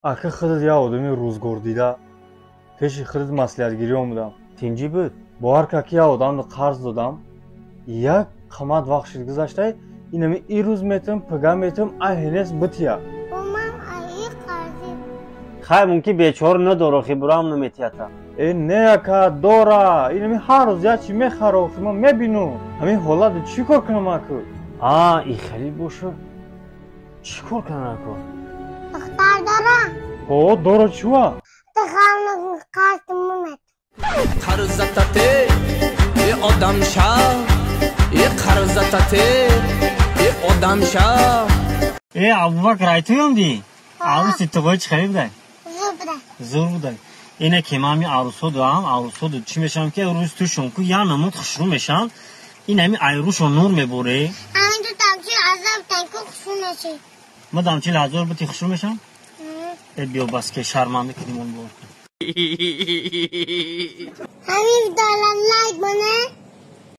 Ака, худат як одами рӯзгордида, пеши худат маслиҳатгирӣ омадам. Тинҷӣ буд? Бовар кар, ки як одамро қарз додам, як қимат вақт шуд гузаштай, инами ирӯз метам, пига метам, ай ҳенес бития. Хай, мумкин бечора надора, хи бурам наметията. Э, не, ака, дора. Инами ҳар рӯз як чи мехара, охи ман мебинум. Ҳамин ҳолат чӣ кор кунам, аку? А, и хеле боша, чӣ кор кунам, аку? Духтар дора? О, дора, чува? Қарзатате е одам ша, е қарзатате е одам ша. Э, Абубакр, айтуёмди, аруси туғои чӣ хеле будай? Зур будай. Ине ки ман ами арусҳо дуам, арусҳо ду чӣ мешавам, ки рӯз тушон ку як намуд хушрӯ мешаванд. Ин ами айрӯшо нур меборе. Ма дамчил ҳазор бути, хушрӯ мешавам. Э, биё, бас ки шарманда кидимон бор.